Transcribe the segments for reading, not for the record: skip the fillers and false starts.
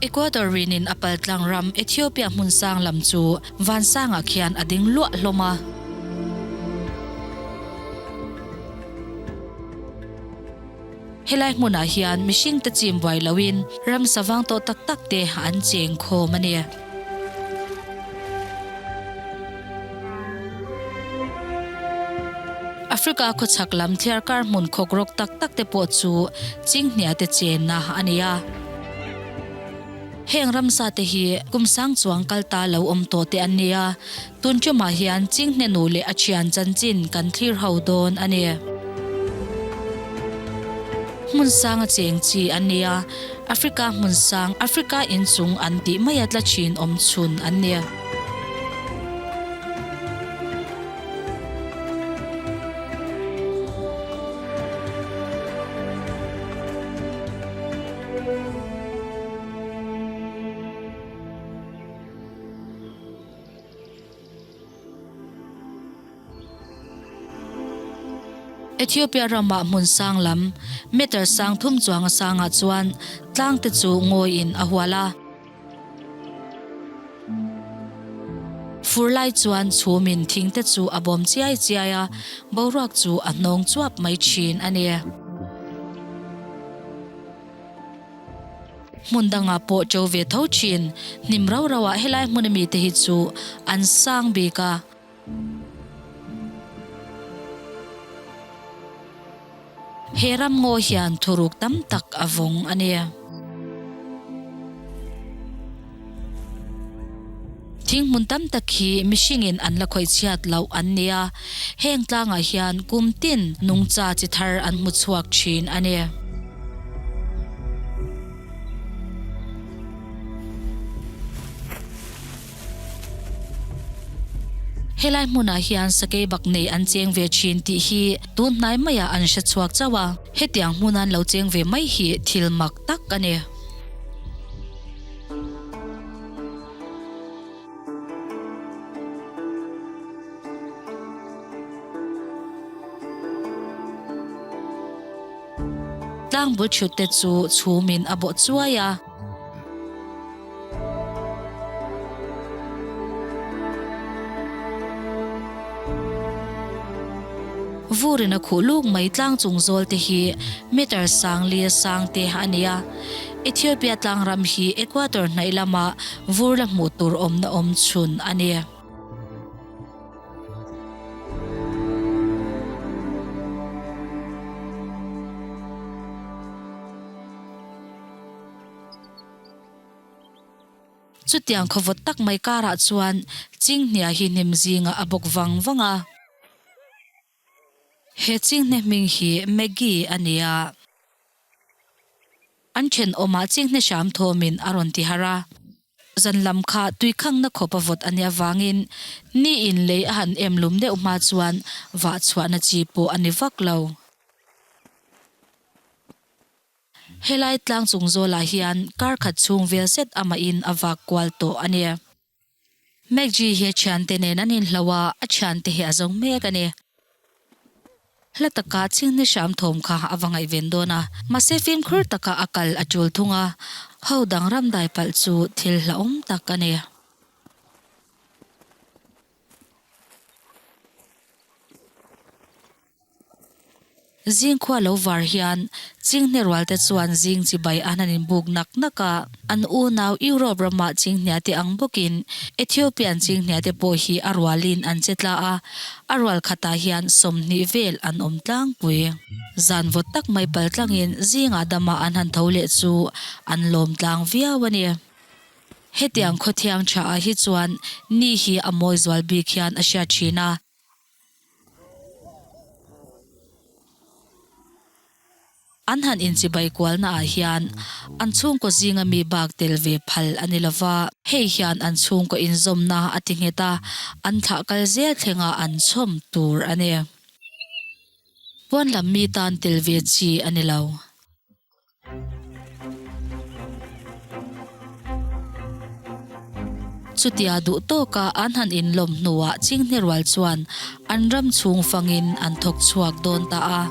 Ecuador rinin a paltlang ram Ethiopia hmun sang lam chu vansangah khian a ding luah hlawm a. Helai hmunah hian mihringte chim buai loin ramsa vang tawh tak tak te an cheng khawm a ni. Africa khawchhak lam thliarkar hmun khawkrawk tak tak te pawh chu chinghnia te chenna a ni a. Heng ramsa te hi kum sang chuang kal ta lo awm tawh te an ni a, tun tumah hian chinghne nu leh a thian chanchin kan thlir ho dawn a ni. Hmun sanga cheng chi an ni a, Africa hmun sang, Africa inchung an tih maia tla thin awm chhun an ni. Ethiopia ramah hmun sang lam, meter sang thum chuanga sangah chuan tlang te chu ngawiin a hual a. Fur lai chuan chhumin thing te chu a bawm chiai chiai a, boruak chu a hnawng chuap mai thin a ni. Hmun dangah pawh ṭo ve tho thin, hnim rau rauah helai hmun ami te hi chu an sang bik a. He ram ngaw hian thuruk tam tak a vawng a ni. Thing hmun tam tak hi mihringin an la khawih chhiat loh an ni a, heng tlangah hian kum tin nungcha chi thar an hmu chhuak thin a ni. Helai hmunah hian sakei bak nei an cheng ve thin tih hi tun hnai maiah an hre chhuak chauh a, hetiang hmuna an lo cheng ve mai hi thil mak tak a ni. Tlangbul thut te chu chhumin a bawh chuai a. Vurin a khuh luk mai tlang chung zawl te hi meter sang li a sang te a ni a. Ethiopia tlang ram hi Equator hnaih lama vur la hmuh tur awmna awm chhun a ni. Chutiang khawvawt tak mai karah chuan Chinghnia hi hnim zingah a bawk vang vang a. He Chinghne hming hi Maggie a ni a. An thenawmah Chinghne hram thawmin a rawn ti harh a. Zan lam kha tuikhangna khawp a vawt a nih avangin ni in lei a han em lum deuh hma chuan vah chhuahna chi pawh a ni vak lo. Helai tlang chung zawlah hian kar khat chhung vel zet amahin a vak kual tawh a ni. Maggie hi a thiante nen an inhlo a, a thiante hi a zo mek a ni. Hla taka chinghne hram thawm kha a va ngaihven dawn a, mahse fimkhur taka a kal a tul thung a, ho dang ram dai palh chu thil hlauhawm tak a ni. Zing khua lo var hian Chinghne rual te chuan zing chibai an han inbuk nak nak a, an unau Europe ramah Chinghnia te ang bawkin Ethiopian Chinghnia te pawh hi a rualin an che tla a, a rual khatah hian 20 vel an awm tlangpui. Zan vawt tak mai pal tlangin zingah dama an han tho leh chu an lawm tlang viau a ni. Hetiang khawthiang tha ah hi chuan ni hi a mawi zual bik hian a hriat thin a. An han inchibai kualna ah hian an chhungkaw zinga mi bak tel ve phal a ni lova. Hei hian an chhungkaw inzawmna a ti nghet a, an thlah kal zel thlenga an chhawm tur a ni. Puan lam mi tan tel ve chi a ni lo. Chutia duh tawka an han inlawm hnuah Chinghne rual chuan an ram chhung fangin an thawk chhuak dawn ta a.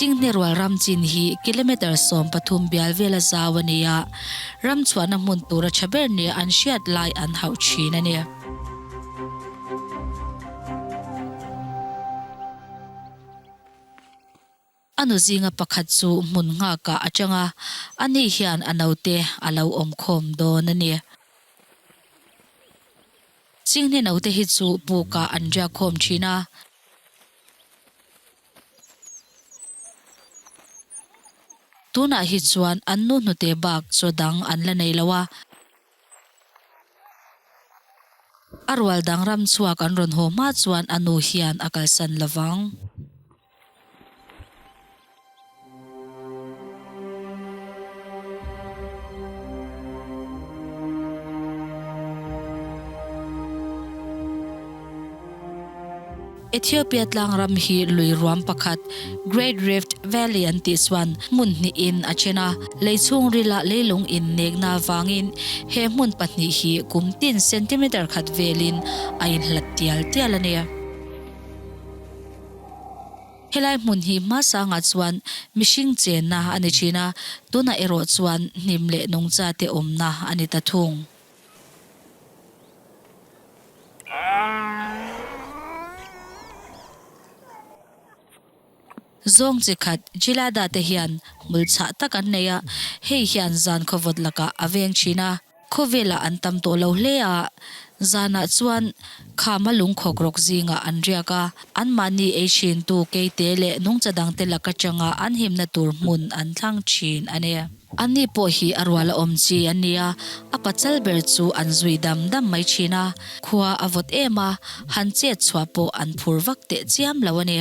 Chinghne rual ram chin hi kilometre 13 bial vela zau a ni a, ram chhuahna hmun tura tha ber nia an hriat lai an hauh thin a ni. A nu zinga pakhat chu hmun nghakah a chang a, ani hian a naute a lo awm khawm dawn a ni. Chinghne naute hi chu pukah an riak khawm thin a. Tunah hi chuan an nu hnute bak chaw dang an la nei lo a. A rual dang ram chhuak an rawn haw hma chuan a nu hian a kalsan lo vang. Ethiopia tlang ram hi lui ruam pakhat, Great Rift Valley an tih chuan hmun hnihin a then a, lei chhungrila leilung innekna avangin he hmun pahnih hi kum tin centimeter khat velin a inhlat tial tial a ni. Helai hmun hi hmasangah chuan mihring chenna a ni thin a, tunah erawh chuan hnim leh nungchate awmna a ni ta thung. Zawng chi khat Gilada te hian hmul chhah tak an nei a, hei hian zan khawvawt lakah a veng thin a. Khawvelah an tam tawh lo hle a, zanah chuan khama lungkhawk rawk zingah an riak a, anmahni ei thintu keite leh nungcha dangte lak atanga an himna tur hmun an thlang thin a ni. Anni pawh hi a rual a awm chi an ni a, a pachal ber chu an zui dam dam mai thin a, khua a vawt em a, han chet chhuah pawh an phur vak teh chiam lo a ni.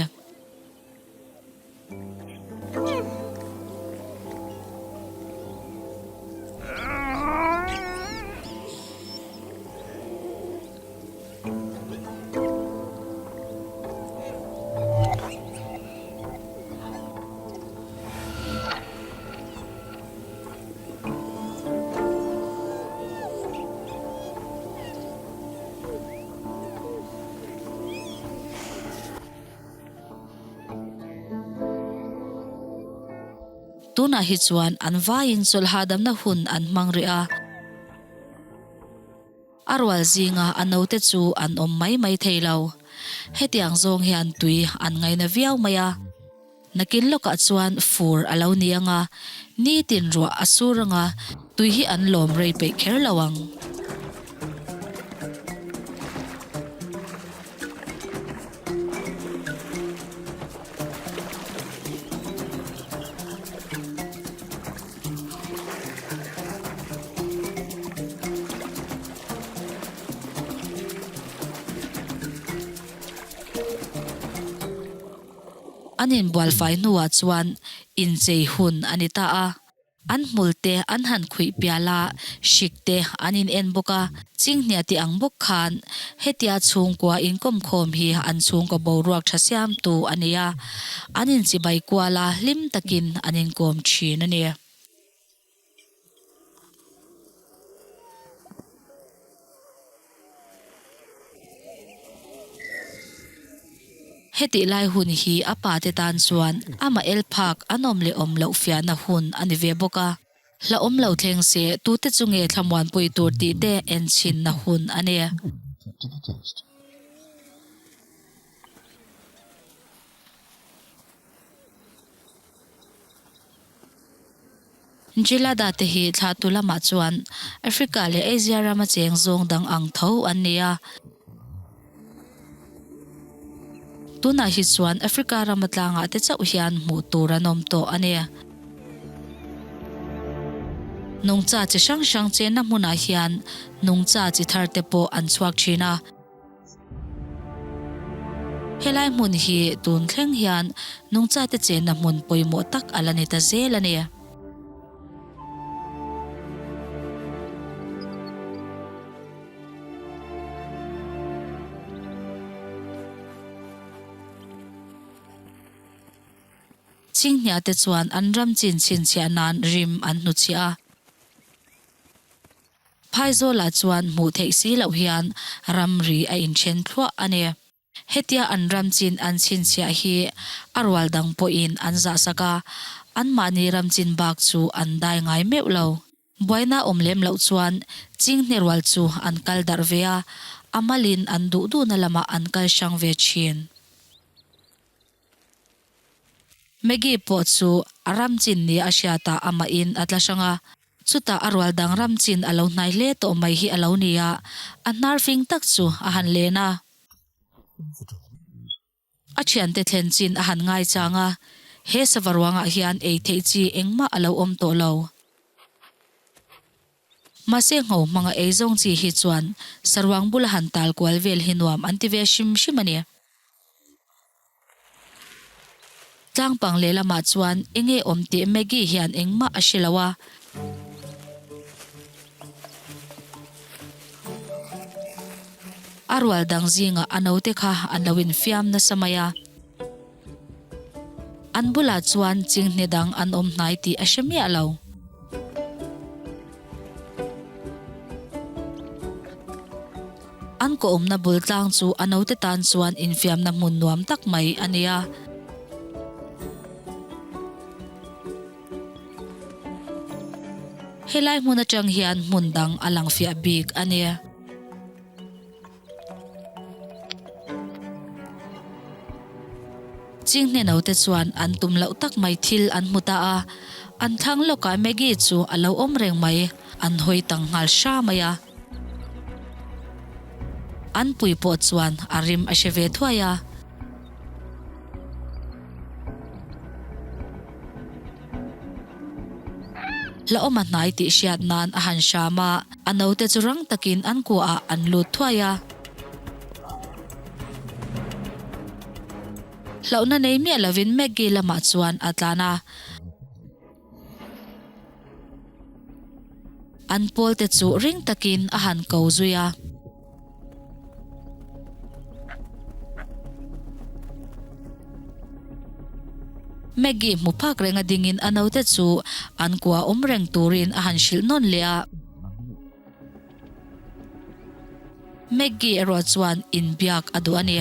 Tunah hi chuan an vaiin chawlh hahdamna hun an hmang rih a. A rual zinga a naute chu an awm mai mai thei lo. Hetiang zawng hian tui an ngaina viau mai a. Nakin lawkah chuan fur a lo ni ang a, nitin ruah a sur ang a, tui hi an lawm rei peih kher lo ang. An inbual fai hnuah chuan inchei hun a ni ta a. An hmul te an han khuih pial a, hrik te an in en bawk a. Chinghnia tih ang bawk khan hetia chhungkua inkawmkhawm hi an chhungkaw boruak tha siamtu a ni a, an inchibai kual a, hlim takin an inkawm thin a ni. Hetih lai hun hi a pa te tan chuan amah el phak an awm leh awm loh fiahna hun a ni ve bawk a. Hla awm lo thleng se tute chu nge thlamuanpui tur tih te enchhinna hun a ni. Gilada te hi thlahtu lamah chuan Africa leh Asia rama cheng zawng dang ang tho an ni a. Tunah hi chuan Africa rama tlangah te chauh hian hmuh tur an awm tawh a ni. Nungcha chi hrang hrang chenna hmunah hian nungcha chi thar te pawh an chhuak thin a. Helai hmun hi tun thleng hian nungchate chenna hmun pawimawh tak a la ni ta zel a ni. Chinghniate chuan an ram chin chhinchhiah nan rim an hnuchhiah a. Phaizawlah chuan hmuh theih si loh hian ramri a inthen thluah a ni. Hetia an ram chin an chhinchhiah hi a rual dang pawhin an zahsak a, anmahni ram chin bak chu an dai ngai meuh lo. Buaina awm lem loh chuan chinghne rual chu an kal darh ve a, a malin an duh duhna lamah an kal hrang ve thin. Maggie pawh chu a ram chin nia a hriatah amahin a tla hrang a, Chutah a rual dang ram chin a lo hnai hle tawh mai hi a lo ni a, a hnar fing tak chu a han len a. A thiante thlen chin a han ngai chang a, he sava ruangah hian ei theih chi engmah a lo awm tawh lo. Mahse ngho hmanga ei zawng chi hi chuan saruang bula han tal kual vel hi nuam an ti ve hrim hrim a ni. Tlangpang lehlamah chuan enge awm tih Maggie hian engmah a hre lo a. A rual dang zingah a naute kha an lo infiam nasa mai a. An bulah chuan chinghne dang an awm hnai tih a hre miah lo. An kawhawmna bul tlang chu a naute tan chuan infiamna hmun nuam tak mai a ni a. Helai hmun atang hian hmun dang a lang fiah bik a ni. Chinghne naute chuan an tum loh tak mai thil an hmu ta a, an thlang lawkah Maggie chu a lo awm reng mai, an hawi tang nghal hra mai a. An pui pawh chuan a rim a hre ve thuai a. Hlauhawm a hnai tih hriat nan a han hram a, a naute chu rang takin an kuahah an lut thuai a. Hlauhna nei miah lovin Maggie lamah chuan a tlan a. An pawlte chu ring takin a han ko zui a. Maggie hmu phak reng a dingin a naute chu an kua awm reng turin a han hrilh nawn leh a. Maggie erawh chuan inbiak a duh a ni.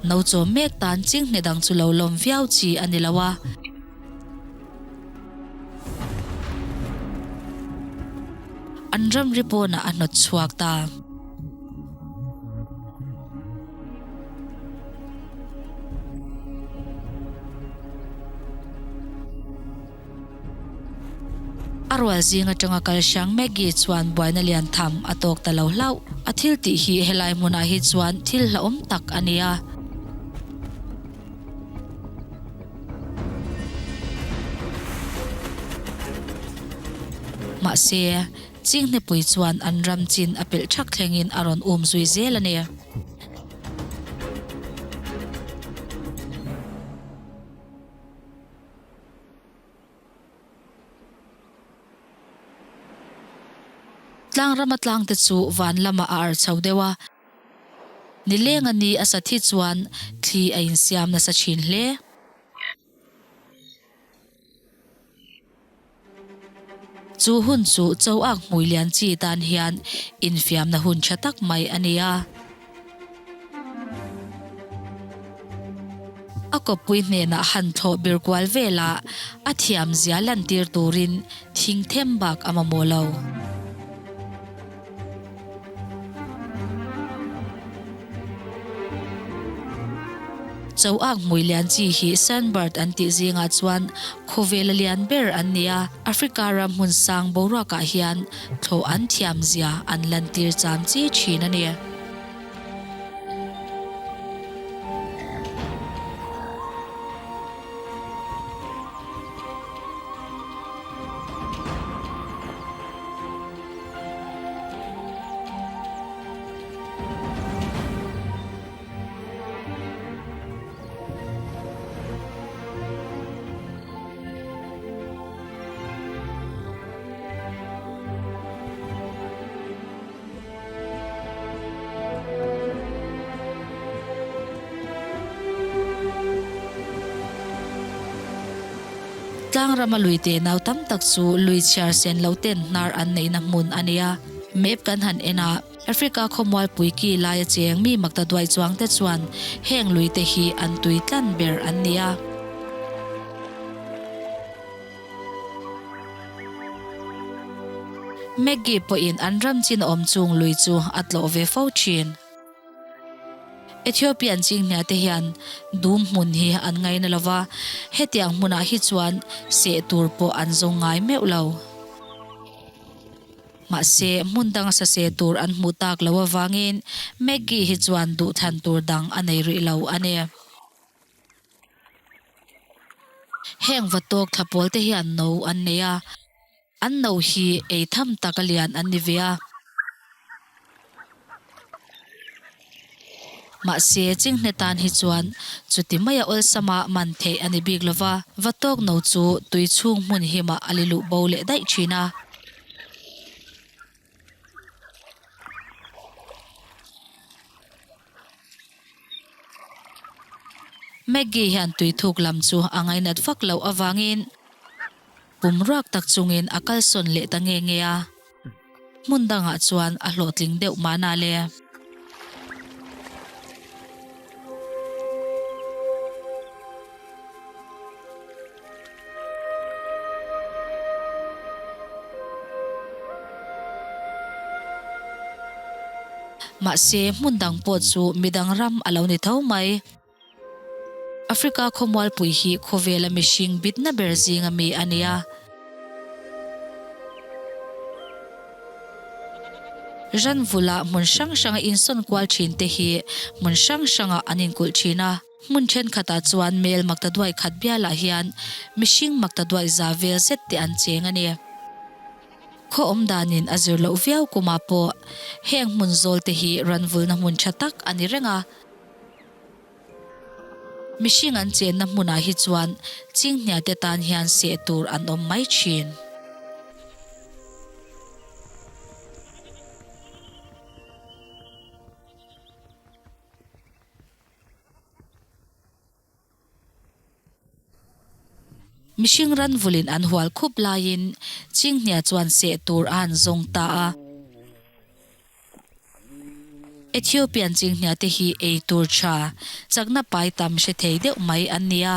No chawm mek tan chinghne dang chu lo lawm viau chi a ni lo a. An ramri pawnah a hnawt chhuak ta. A rual zing atanga kal hrang Maggie chuan buaina lian tham a tawk ta lo hlauh. A thil tih hi helai hmunah hi chuan thil hlauhawm tak a ni a. Mahse, Chinghne-pui chuan an ram chin a pelh thak thlengin a rawn um zui zel a ni. Tlangrama tlangte chu van lamah a ar chho deuh a, nileng a ni a sa thi chuan thli a insiam nasa thin hle. Chu hun chu Choak hmui lian chi tan hian infiamna hun tha tak mai a ni a. A kawppui hnenah han thlawh bir kual velah a thiam zia lantir turin thing them bak a mamawh lo. Choak hmui lian chi hi sunbird an tih zingah chuan khawvela lian ber an ni a, Africa ram hmun sang boruakah hian thlawh an thiam zia an lantir cham chi thin a ni. Tlang rama lui te nau tam tak chu lui chhiar sen lo ten hnar an neihna hmun a ni a. Map kan han en a, Africa khawmualpui ki laia cheng mi makta duai chuang te chuan heng lui te hi an tui tlan ber an ni a. Maggie pawhin an ram chin awm chung lui chu a tlawh ve fo thin. Ethiopian chinghnia te hian dum hmun hi an ngaina lo va, hetiang hmunah hi chuan seh tur pawh an zawng ngai meuh lo. Mahse, hmun danga sa seh tur an hmuh tak loh avangin Maggie hi chuan duhthlan tur dang a nei rih lo a ni. Heng va tawk thla pawl te hian no an nei a, an no hi ei tham tak a lian an ni ve a. Mahse, chinghne tan hi chuan chuti maia awlsama man theih a ni bik lo va, va tawk no chu tui chhung hmun himah a li luh bo leh daih thin a. Maggie hian tui thuk lam chu a ngainat vak loh avangin pum ruak tak chungin a kalsawn leh ta nge nge a. Hmun dangah chuan a hlawhtling deuh mahna le. Mahse, hmun dang pawh chu midang ram a lo ni tho mai. Africa khawmualpui hi khawvela mihring bitna ber zinga mi a ni a. Ranvula hmun hrang hranga insawn kual thin te hi hmun hrang hrangah an inkulh thin a. Hmun thenkhatah chuan mel makta duai khat bialah hian mihring makta duai za vel zet te an cheng a ni. Khaw awm danin a zir loh viau kumah pawh heng hmun zawl te hi ranvulna hmun tha tak a ni reng a. Mihring an chenna hmunah hi chuan chinghnia te tan hian seh tur an awm mai thin. Mihring ranvulin an hual khup laiin chinghnia chuan seh tur a han zawng ta a. Ethiopian chinghnia te hi ei tur tha, chakna pai tam hre thei deuh mai an ni a,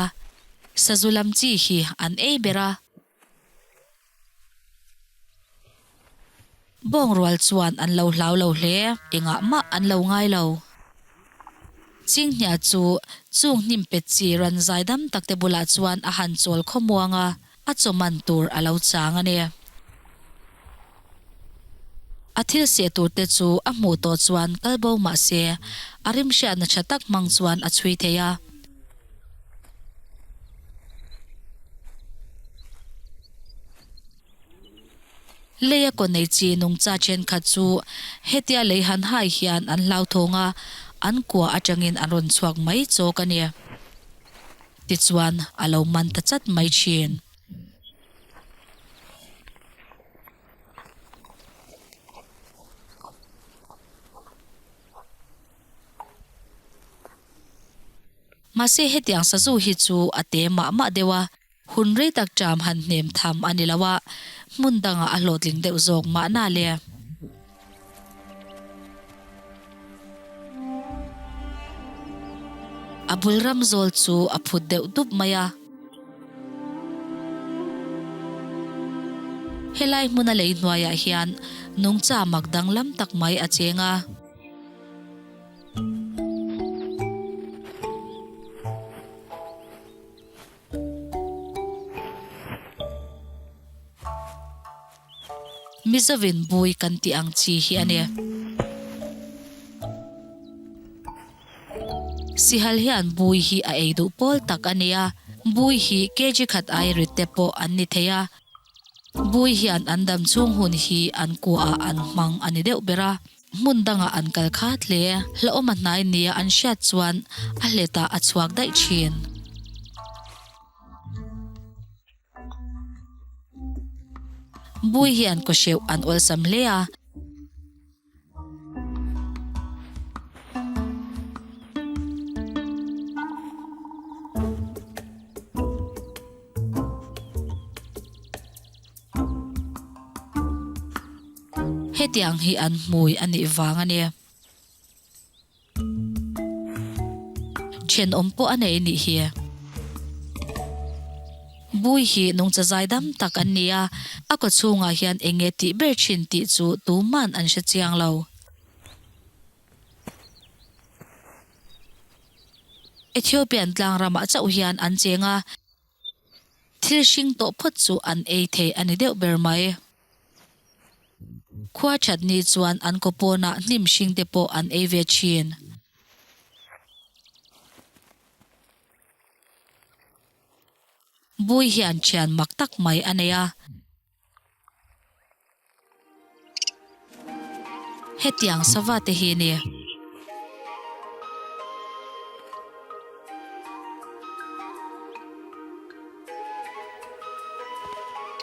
sazu lam chi hi an ei ber a. Bawng rual chuan an lo hlau lo hle, engah mah an lo ngai lo. Chinghnia chu chung hnim pet chi ran zaidam tak te bulah chuan a han chawl khawmuang a, A chaw man tur a lo chang a ni. A thil seh tur te chu a hmuh tawh chuan kal bo mah se, a rimhriatna tha tak hmang chuan a chhui thei a. Leia kaw nei chi nungcha thenkhat chu hetia lei han hai hian an hlauthawng a, an kua atangin an rawn chhuak mai chawk a ni. Tichuan, a lo man ta chat mai thin. Mahse hetiang sazu hi chu a te mah mah deuh a, hun rei tak ṭam han hnem tham a ni lo a, hmun dangah a hlawhtling deuh zawk mahna le. A bul ram zawl chu a phut deuh dup mai a. Helai hmuna lei hnuaiah hian nungcha mak danglam tak mai a cheng a. Mizovin bui kan tih ang chi hi a ni. Sihal hian bui hi a ei duh pawl tak a ni a, bui hi kg khat ai rit te pawh an ni thei a. Bui hian an dam chhung hun hi an kuaah an hmang a ni deuh ber a, hmun dangah an kal khat hle. Hlauhawm a hnai nia an hriat chuan a hletah a chhuak daih thin. Bui hian kawhreuh an awlsam hle a. Hetiang hi an hmui a nih vang a ni. Thenawm pawh a nei nih hi. Bui hi nungcha zaidam tak an ni a, a kaw chhungah hian eng nge tih ber thin tih chu tuman an hre chiang lo. Ethiopian tlang ramah chauh hian an cheng a, thil hring tawh phawt chu an ei thei a ni deuh ber mai. Khua that ni chuan an kaw pawnah hnim hring te pawh an ei ve thin. Bui hian thian mak tak mai a nei a. Hetiang sava te hi ni.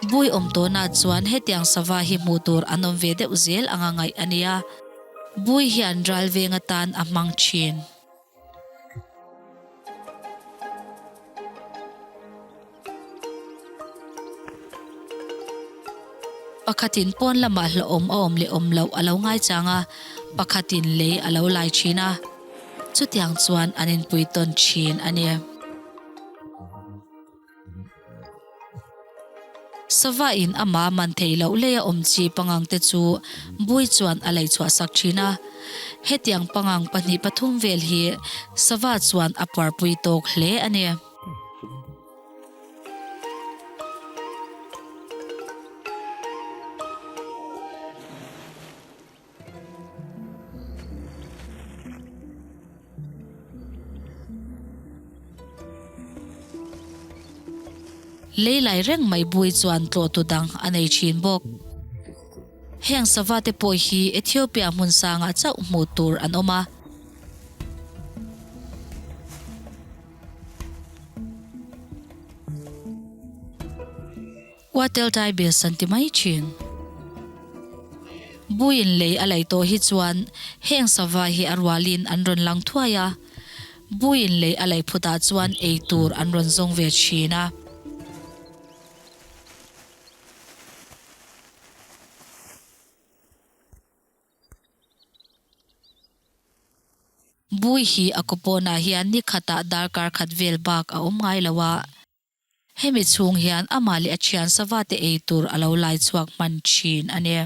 Bui awm tawnah chuan hetiang sava hi hmuh tur an awm ve deuh zel anga ngaih a nia. Bui hian ral veng atan a hmang thin. Pakhatin pawn lamah hlauhawm a awm leh awm loh a lo ngaichang a, pakhatin lei a lo lai thin a. Chutiang chuan an inpui tawn thin a ni. Sava in ama man theih loh leia awm chi pangang te chu Bui chuan a lei chhuah sak thin a. Hetiang pangang 2 3 vel hi Sava chuan a puarpui tawk hle a ni. Lei lai reng mai bui chuan tlawhtu dang a nei thin bawk. Heng sava te pawh hi Ethiopia hmun sangah chauh hmuh tur an awm a. Uatel tai bil san ti mai thin. Buiin lei a laih tawh hi chuan heng sava hi a rualin an rawn lang thuai a, buiin lei a laih phutah chuan ei tur an rawn zawng ve thin a. Bui hi a kaw pawnah hian ni khatah darkar khat vel bak a awm ngai lo a. Hemi chhung hian amah leh a thian sava te ei tur a lo lai chhuak hman thin a ni.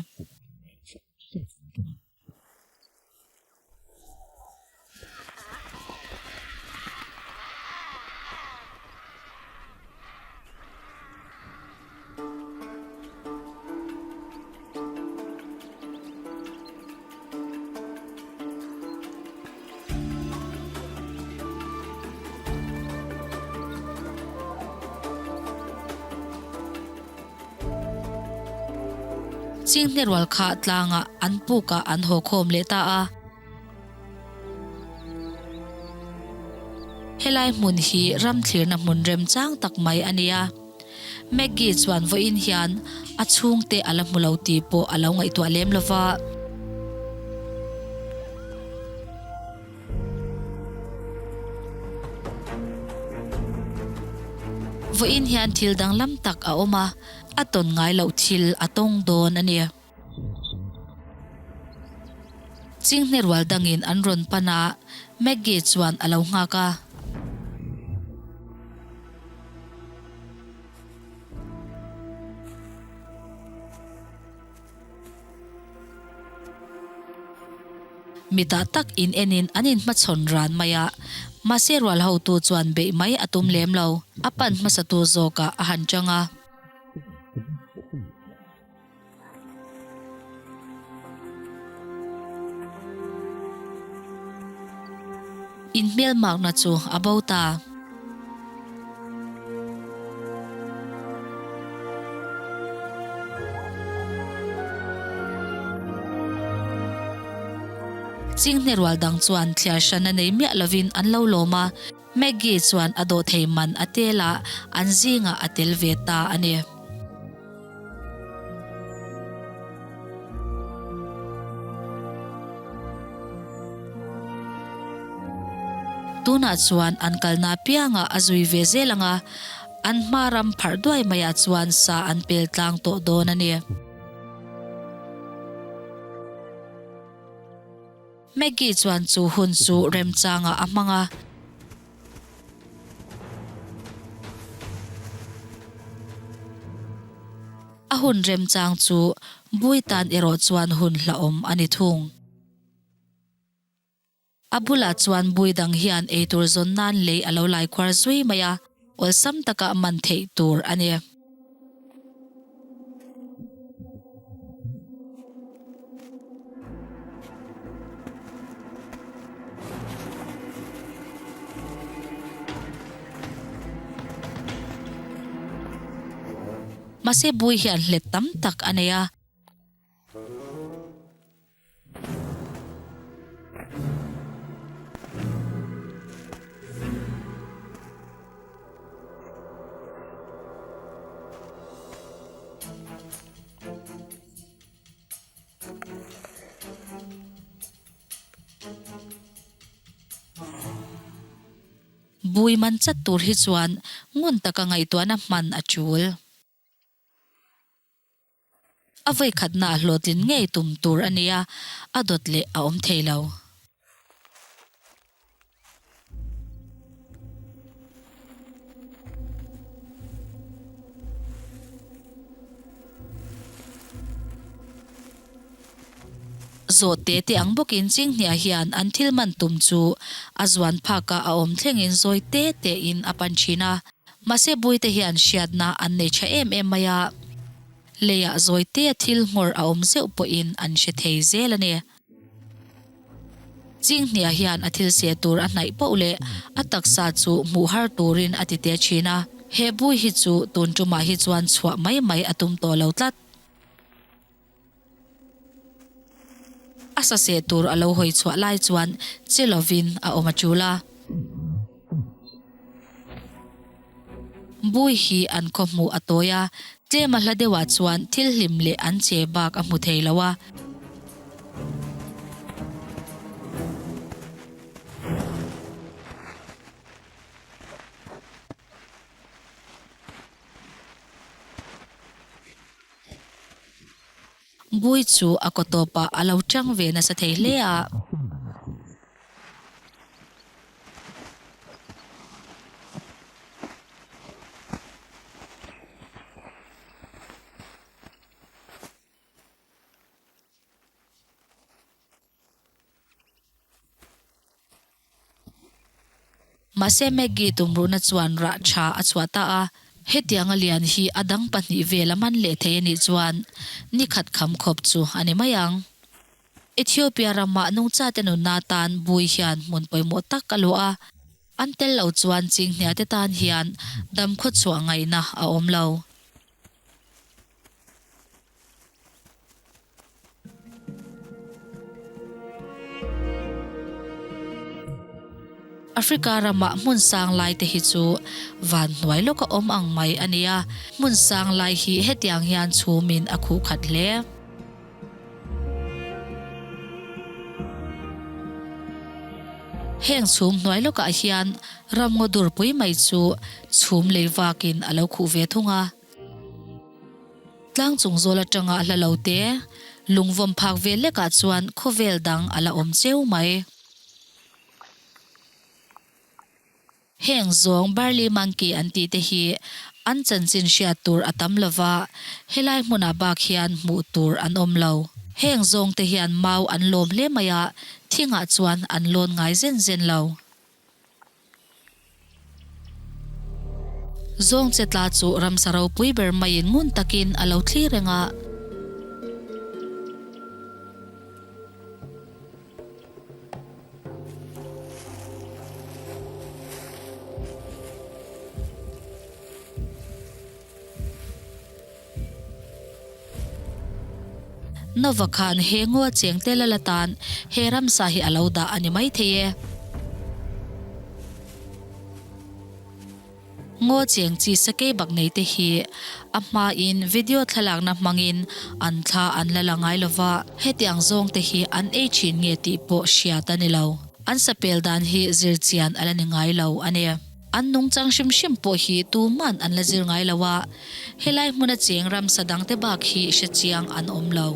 Chinghne rual kha tlangah an pukah an haw khawm leh ta a. Helai hmun hi ram thlirna hmun remchang tak mai a ni a. Maggie chuan vawiin hian a chhungte a la hmu lo tih pawh a lo ngaihtuah lem lo va. Vawiin hian thil danglam tak a awm a, a tawn ngai loh thil a tawng dawn a ni. Chinghne rual dangin an rawn pan a, Maggie chuan a lo nghak a. Mitah tak in enin an inhmachhawn ran mai a, mahse rual hotu chuan beih mai a tum lem lo, a pan hmasatu zawkah a han chang a. Inhmelmakna chu a bo ta. Chinghne rual dang chuan thliar hran a nei miah lovin an lo lawm a, Maggie chuan a dawhthei man a tel a, an zingah a tel ve ta a ni. Tunah chuan an kalna apiangah a zui ve zel ang a, an hma ram pharh duai maiah chuan sa an pel tlang tawh dawn a ni. Maggie chuan chu hun chu remchangah a hmang a. A hun remchang chu Bui tan erawh chuan hun hlauhawm a ni thung. A bulah chuan bui dang hian eitur zawn nan lei a lo lai khuar zui mai a, awlsam taka man theih tur a ni. Mahse bui hian hlet tam tak a nei a. Bui man chat tur hi chuan ngun taka ngaihtuahna hman a tul. A vawikhatna a hlawhtlin ngei tum tur a nia, a dawt leh a awm thei lo. Zawhte te ang bawkin Chinghnia hian an thil man tum chu a zuan phakah a awm thlengin zawi te tein a pan thin a. Mahse Buite hian hriatna an nei tha em em mai a, leiah zawi tea thil nghawr a awm zeuh pawhin an hre thei zel a ni. Chinghnia hian a thil seh tur a hnaih poh leh a taksa chu hmuh har turin a ti teh thin a, he Bui hi chu tun tumah hi chuan chhuah mai mai a tum tawh lo tlat. A saseh tur a lo hawi chhuah lai chuan che lovin a awm a tul a. Bui hi an khaw hmuh a tawi a, tlem a hla deuhah chuan thil hlim leh an che bak a hmu thei lo a. Bui chu a kaw tawpah a lo chang ve nasa thei hle a. Mahse Maggie tumruhna chuan rah tha a chhuah ta a, hetianga lian hi a dang pahnih vel a man leh thei a nih chuan ni khat kham khawp chu a ni mai ang. Ethiopia ramah nungchate nunna tan Bui hian hmun pawimawh tak a luah a, an tel lo chuan Chinghniate tan hian dam khawchhuah ngaihna a awm lo. Africa ramah hmun sang lai te hi chu van hnuai lawka awm ang mai a ni a, hmun sang lai hi hetiang hian chhumin a khuh khat hle. Heng chhum hnuai lawkah hian ramngaw durpui mai chu chhum lei vakin a lo khuh ve thung a. Tlang chung zawl atanga hla lo te, lungvawm phak vel lekah chuan khawvel dang a la awm cheu mai. Heng zawng Barley Monkey an tih te hi an chanchin hriat tur a tam lo va, helai hmunah bak hian hmuh tur an awm lo. Heng zawng te hian mau an lawm hle mai a, thingah chuan an lawn ngai zen zen lo. Zawng che tla chu ramsa ropui ber maiin ngun takin a lo thlir reng a. Nova khan he ngaw cheng te lal atan he ramsa hi a lo dah a ni maithei e. Ngaw cheng chi sakei bak nei te hi a hmain video thlalakna hmangin an thla an la la ngai lova, hetiang zawng te hi an ei thin nge tih pawh hriat a ni lo. An sapel dan hi zir chian a la ni ngai lo a ni. An nungchang hrim hrim pawh hi tuman an la zir ngai lo a, helai hmuna cheng ramsa dangte bak hi hre chiang an awm lo.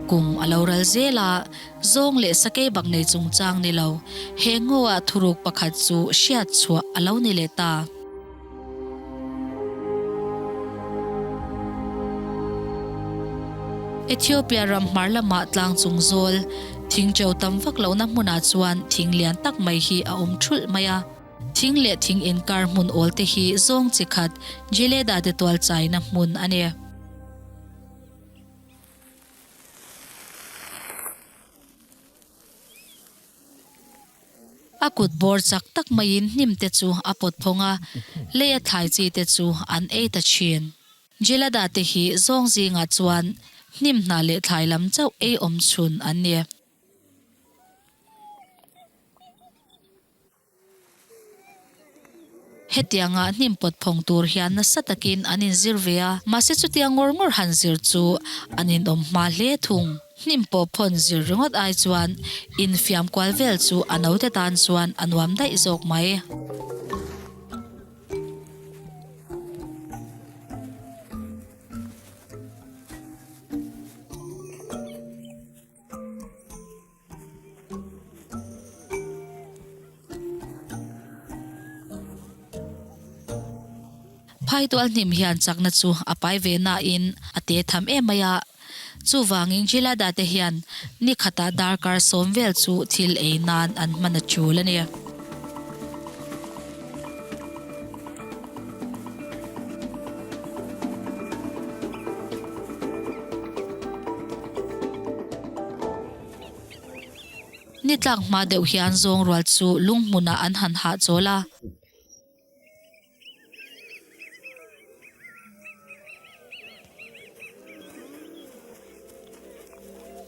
Kum a lo ral zel a, zawng leh sakei bak nei chungchang ni lo, he ngaw-ah thuruk pakhat chu hriat chhuah a lo ni leh ta. Ethiopia ram hmar lamah tlang chung zawl, thing ṭo tam vak lohna hmunah chuan thing lian tak mai hi a awm ṭhulh mai a. Thing leh thing inkar hmun awl te hi zawng chi khat Gileda te tual chaina hmun a ni. A kut bawr chak tak maiin hnim te chu a pawt phawng a, leia thlai chi te chu an ei ta thin. Gilada te hi zawng zingah chuan hnim hna leh thlai lam chauh ei awm chhun an ni. Hetianga hnim pawt phawng tur hian nasa takin an inzir ve a, mahse chutia ngawr ngawr han zir chu an inawm hma hle thung. Hnim pawh phawn zir ringawt ai chuan infiam kual vel chu a naute tan chuan a nuam daih zawk mai. Phaitual hnim hian chakna chu a pai ve nain a te tham em mai a, chuvangin Gilada te hian ni khatah darkar sawm vel chu thil ei nan an hman a tul a ni. Ni tlak hma deuh hian zawng rual chu lung hmunah an han hahchawl a.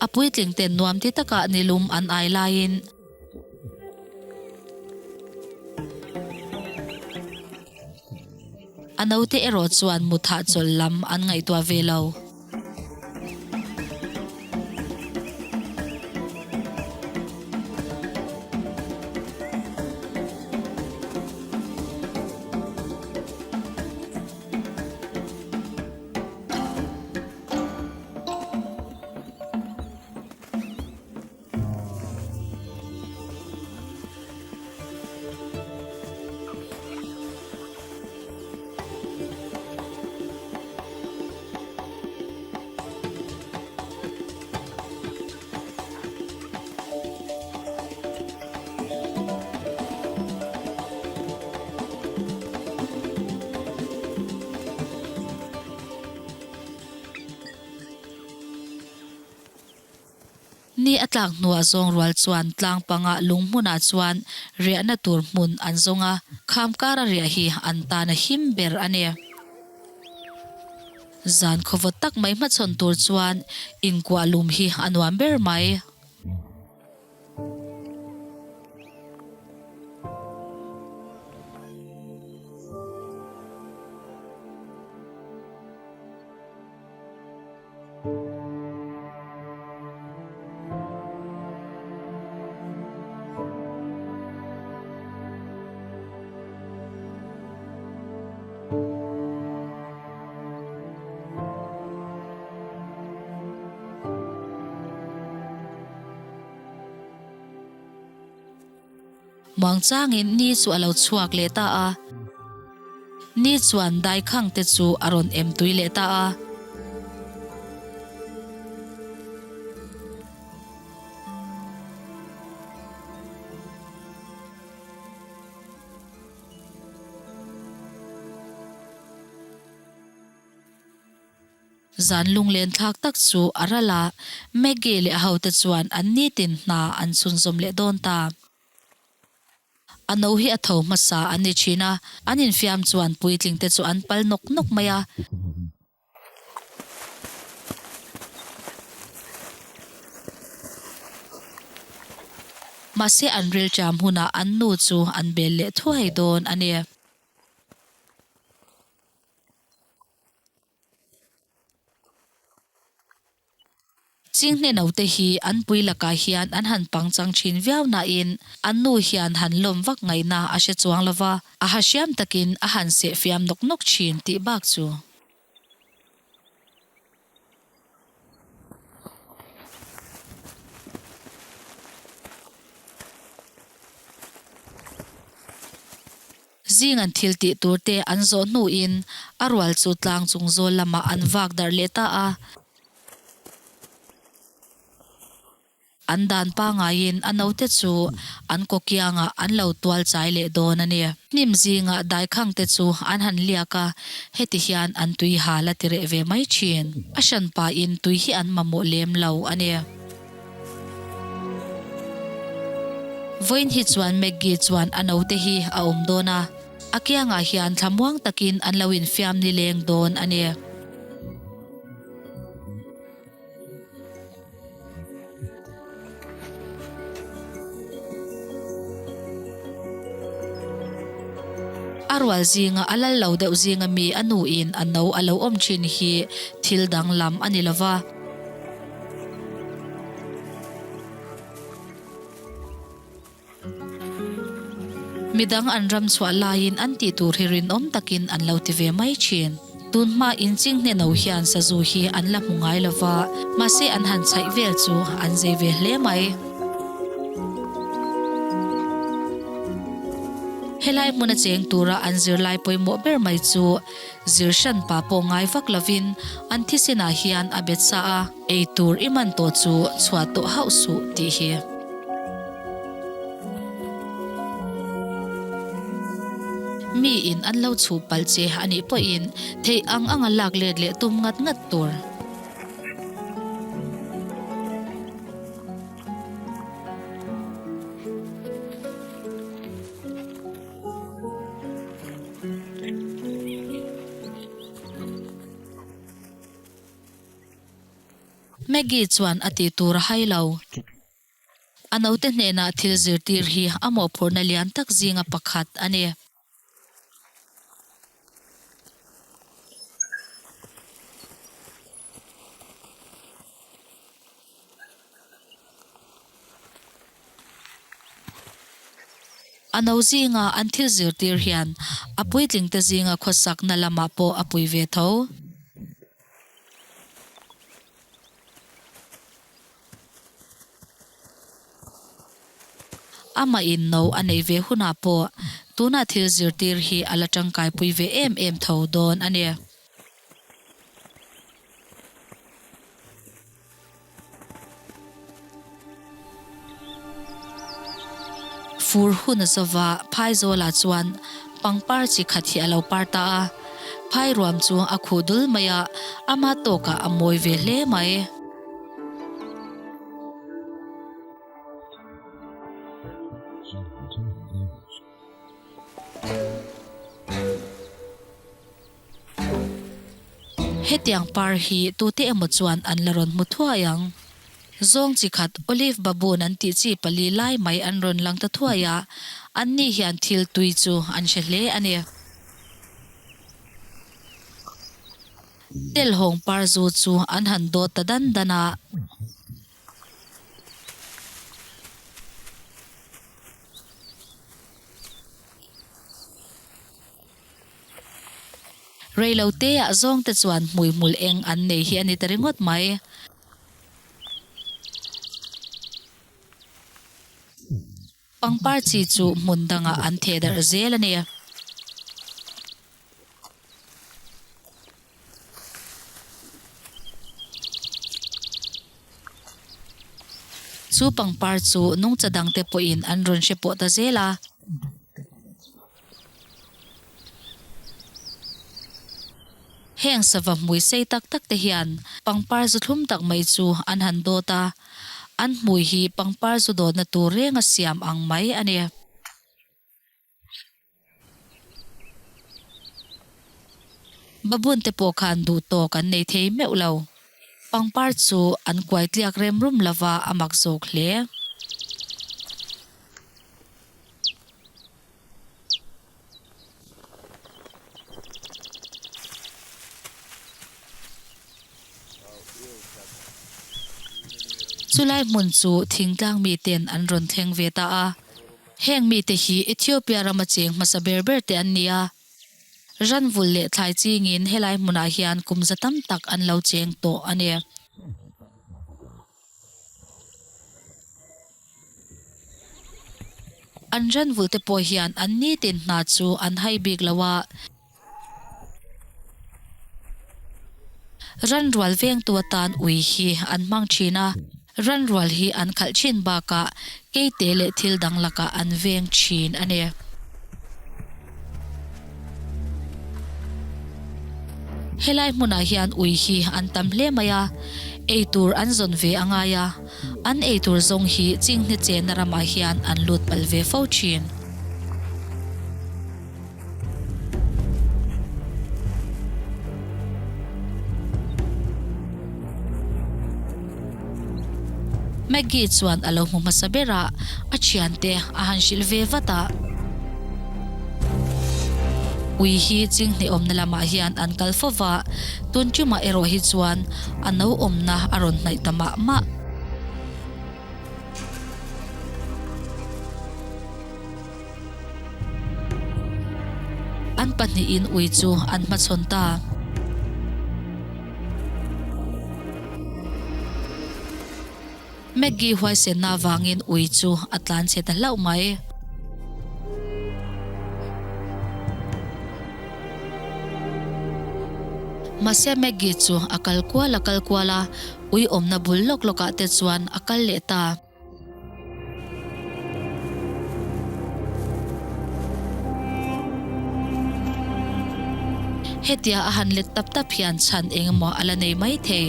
A puitling ten nuam ti takah nilum an ai laiin. A naute erawh chuan mut hahchawlh lam an ngaihtuah ve lo. Ni a tlak hnuah zawng rual chuan tlang panga lung hmunah chuan riahna tur hmun an zawng a, kham kara riah hi an tan a him ber a ni. Zan khawvawt tak mai hmachhawn tur chuan inkuah lum hi a nuam ber mai. Muangchangin ni chu a lo chhuak leh ta a. Ni chuan daikhang te chu a rawn em tui leh ta a. Zan lunglen thlak tak chu a ral a, Maggie leh a hote chuan an nitin hna an chhunzawm leh dawn ta. A no hi a tho hmasa an ni thin a, an infiam chuan puitling te chu an pal nawk nawk mai a. Mahse an rilṭam hunah an nu chu an bel leh thuai dawn a ni. Chinghne naute hi an pui lakah hian an han pangchang thin viau nain an nu hian han lawm vak ngaihna a hre chuang lo va, a ha hriam takin a han seh fiam nawk nawk thin tih bak chu. Zing an thil tih tur te an zawh hnuin a rual chu tlang chung zawl lamah an vak darh leh ta a. An dan pangaiin a naute chu an kawkiangah an lo tual chai leh dawn a ni. Hnim zingah daikhang te chu an han liak a, heti hian an tui hal a ti reh ve mai thin. A hranpain tui hi an mamawh lem lo a ni. Vawiin hi chuan Maggie chuan a naute hi a awm dawn a, a kiangah hian thlamuang takin an lo infiam nileng dawn a ni. A rual zinga a lal lo deuh zinga mi a nuin a no a lo awm thin hi thil danglam a ni lova. Midang an ram chhuah laiin an tih tur hi rinawm takin an lo ti ve mai thin. Tun hma in chinghne no hian sazu hi an la hmu ngai lo va, mahse an han chhaih vel chu an zei ve hle mai. Helai hmuna cheng tura an zirlai pawimawh ber mai chu zir hran pa pawh ngai vak lovin an thisenah hian a bet sa a. Ei tur i man tawh chu chhuah tawh hauh suh tih hi. Mi in an lo chhuh palh che a nih pawhin theih ang anga lak let leh tum ngat ngat tur. Maggie chuan a tih tur a hai lo. A naute hnenah thil zirtir hi a mawhphurhna lian tak zinga pakhat a ni. A no zinga an thil zirtir hian a puitlingte zinga khawsakna lamah pawh a pui ve tho. Amah in no a nei ve hunah pawh tuna thil zirtir hi a la tangkaipui ve em em tho dawn a ni. Fur hun a zova Phaizawlah chuan pangpar chi khat hi a lo par ta a, phai ruam chu a khuh dul mai a, ama tawkah a mawi ve hle mai. Hetiang par hi tute emaw chuan an la rawn hmu thuai ang. Zawng chi khat Olive Baboon an tih chi pali lai mai an rawn lang ta thuai a, anni hian thil tui chu an hre hle a ni. Telhawng par zu chu an han dawt ta dan dan a. Reilo te ah zawng te chuan hmuihmul eng an nei hi a ni ta ringawt mai. Pangpar chi chu hmun dangah an theh darh zel a ni. Chu pangpar chu nungcha dangte pawhin an rawn hre pawh ta zel a. Heng sava hmui sei tak tak te hian pangpar zu thlum tak mai chu an han dawt a, an hmui hi pangpar zu dawtna tur renga siam ang mai a ni. Baboon te pawh khan duh tawk an nei thei meuh lo. Pangpar chu an kuai tliak rem rum lova a mak zawk hle. Chulai hmun chu thingtlang miten an rawn thleng ve ta a. Heng mite hi Ethiopia rama cheng hmasa ber ber te an ni a. Ranvul leh thlai chingin helai hmunah hian kum za tam tak an lo cheng tawh a ni. An ranvulh te pawh hian an nitin hna chu an hai bik lo a. Ranrual vengtu atan ui hi an hmang thin a, ranrual hi an khalh thin bakah keite leh thil dang lakah an veng thin a ni. Helai hmunah hian ui hi an tam hle mai a, eitur an zawn ve a ngai a, an eitur zawng hi chinghne chenna ramah hian an lut palh ve fo thin. Maggie chuan a lo hmu hmasa ber a, a thiante a han hrilh ve vat a. Ui hi chinghne awmna lamah hian an kal fo va, tun ṭumah erawh hi chuan a no awmna a rawn hnaih ta mah mah. An pahnihin ui chu an hmachhawn ta. Maggie huaisenna avangin ui chu a tlan chhe ta hlauh mai. Mahse Maggie chu a kal kual a kal kual a, ui awmna bul lawk lawkah te chuan a kal leh ta. Hetia a han let tap tap hian chhan eng emaw a la nei mai thei.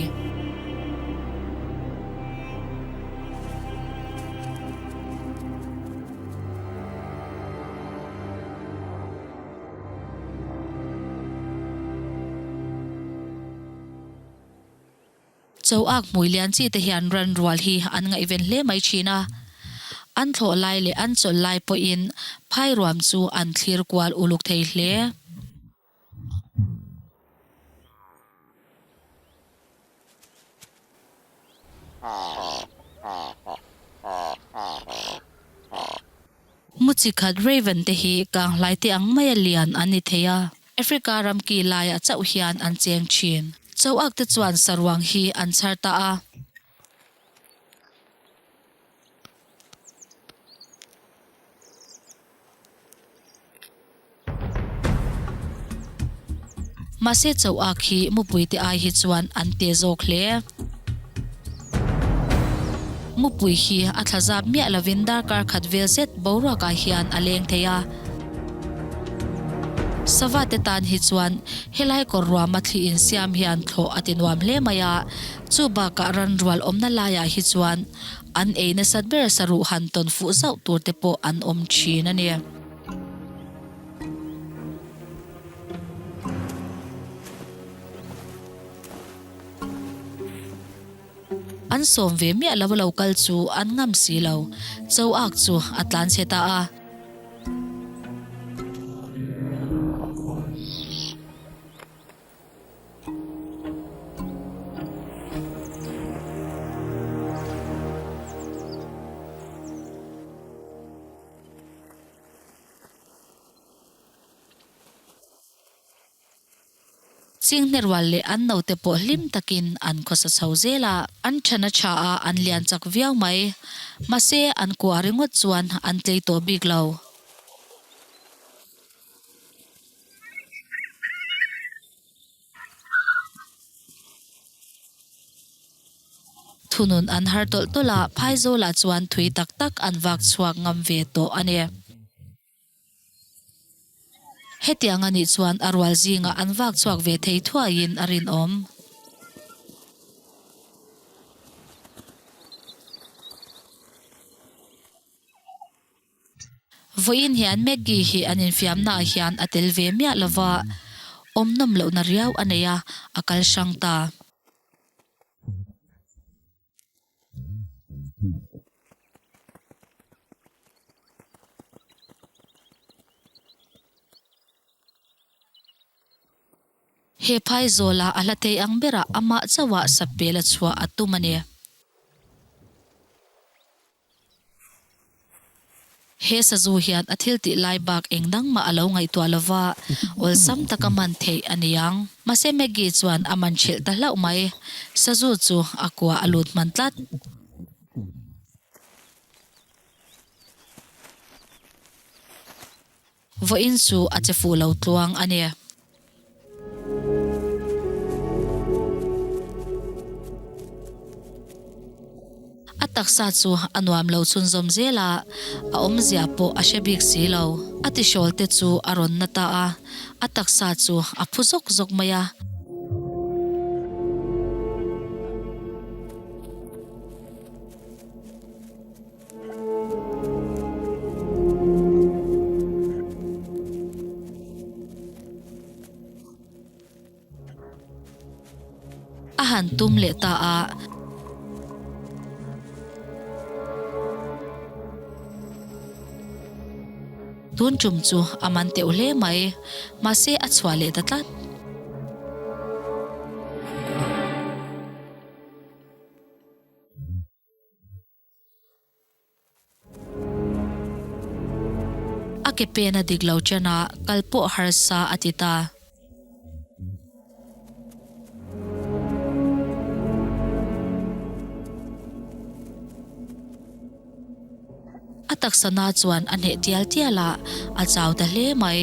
Cho ak hmui lian chi te hian ran rual hi an ngaihven hle mai thin a. An thlawh lai leh an chawlh lai pawhin phai ruam chu an thlir kual uluk thei hle. Mu chi khat Raven te hi kanghlai te ang maia lian an ni thei a. Africa ram ki laiah chauh hian an cheng thin. Choak te chuan saruang hi an chhar ta a. Mahse choak hi mupui te ai hi chuan an te zawk hle. Mupui hi a thla zap miah lovin darkar khat vel zet boruakah hian a leng thei a. Sava te tan hi chuan helai kawr ruama thli insiam hian thlawh a ti nuam hle mai a, chu bakah ran rual awmna laiah hi chuan an ei nasat ber saruh han tawn fuh zauh tur te pawh an awm thin a ni. An sawm ve miah lo a lo kal chu an ngam si lo, cho ak chu a tlan chhe ta a. Chinghne rual leh an naute pawh hlim takin an khawsa chho zel a. An then a tha a, an lian chak viau mai. Mahse, an kuah ringawt chuan an tlei tawh bik lo. Thunun an har tawlh tawlh a, Phaizawlah chuan thui tak tak an vak chhuak ngam ve tawh a ni. Hetiang a nih chuan a rual zingah an vak chhuak ve thei thuaiin a rinawm. Vawiin hian Maggie hi an infiamnaah hian a tel ve miah lova, awm nawm lohna riau a nei a, a kal hrang ta. He phaizawla a hla thei ang berah amah chauhah sapel a chhuah a tum a ni. He sazu hian a thil tih lai bak eng dang mah a lo ngaihtuah lo va, awlsam taka man theih a ni ang. Mahse Maggie chuan a man ṭhelh ta hlauh mai. Sazu chu a kua a lut hman tlat. Vawiin chu a che fuh lo tluang a ni. A taksa chu a nuam lo chhunzawm zel a, a awmzia pawh a hre bik si lo. A tihrawl te chu a rawn na ta a, a taksa chu a phu zawk zawk mai a. A han tum leh ta a. Tun tum chu a man teuh hle mai, mahse a chhuah leh ta tlat. A ke pen a dik lo chen a, kal pawh harsa a ti ta. A taksa na chuan a hneh tial tial a, a chau ta hle mai.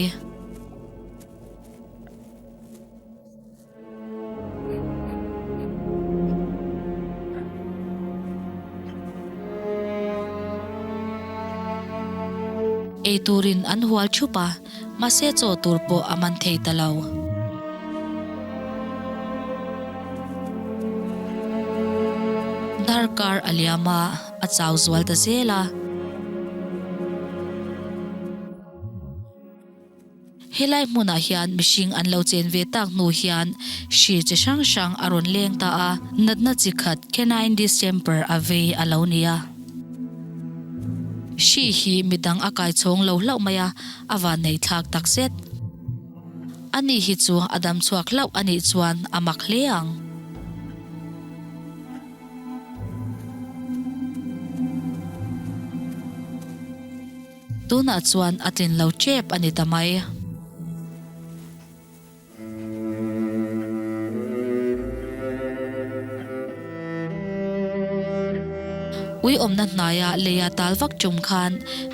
Ei turin an hual thup a, mahse chaw tur pawh a man thei ta lo. Darkar a liam a, a chau zual ta zel a. Helai hmunah hian mihring an lo chen ve tak hnu hian hri chi hrang hrang a rawn leng ta a, natna chi khat canine distemper a vei a lo ni a. Hri hi midang a kai chhawng lo hlauh mai a, a vannei thlak tak zet. Ani hi chu a dam chhuak hlauh a nih chuan a mak hle ang. Tunah chuan a tlin lo tep a ni ta mai. Ui awmna hnaia leia tal vak tum khan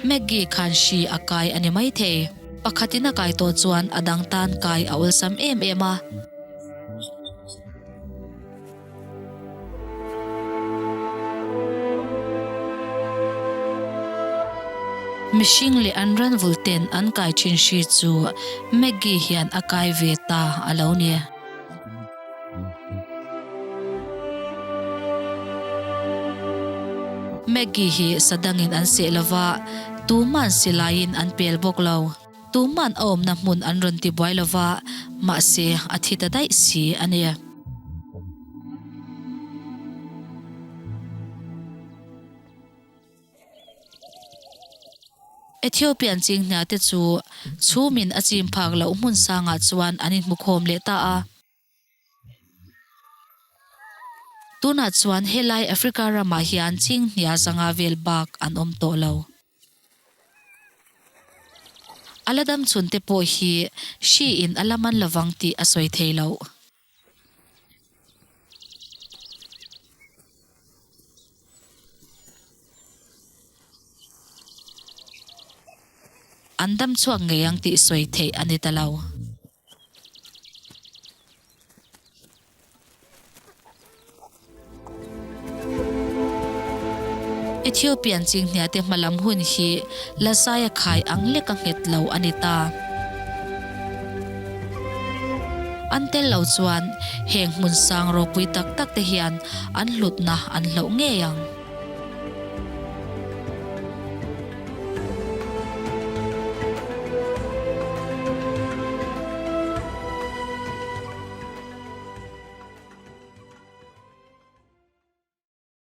Maggie khan hri a kai a ni maithei. Pakhatin a kai tawh chuan a dang tan kai a awlsam em em a. Mihring leh an ranvul ten an kai thin hri chu Maggie hian a kai ve ta a lo ni. Maggie hi sadangin an seh lova, tuman silaiin an pel bawk lo. Tuman a awmna hmun an rawn ti buai lova, mahse a thi ta daih si a ni. Ethiopian chinghnia te chu chhumin a chim phak loh hmun sangah chuan an inhmukhawm leh ta a. Tunah chuan helai Africa ramah hian chinghnia zanga vel bak an awm tawh lo. A la dam chhun te pawh hi hri in a la man lovang tih a sawi thei loh. An dam chhuak ngei ang tih sawi theih a ni ta lo. Ethiopian chinghniate hmalam hun hi Lazaia khai ang lek a nghet lo a ni ta. An tel lo chuan heng hmun sang ropui tak tak te hian an hlutna an hloh ngei ang.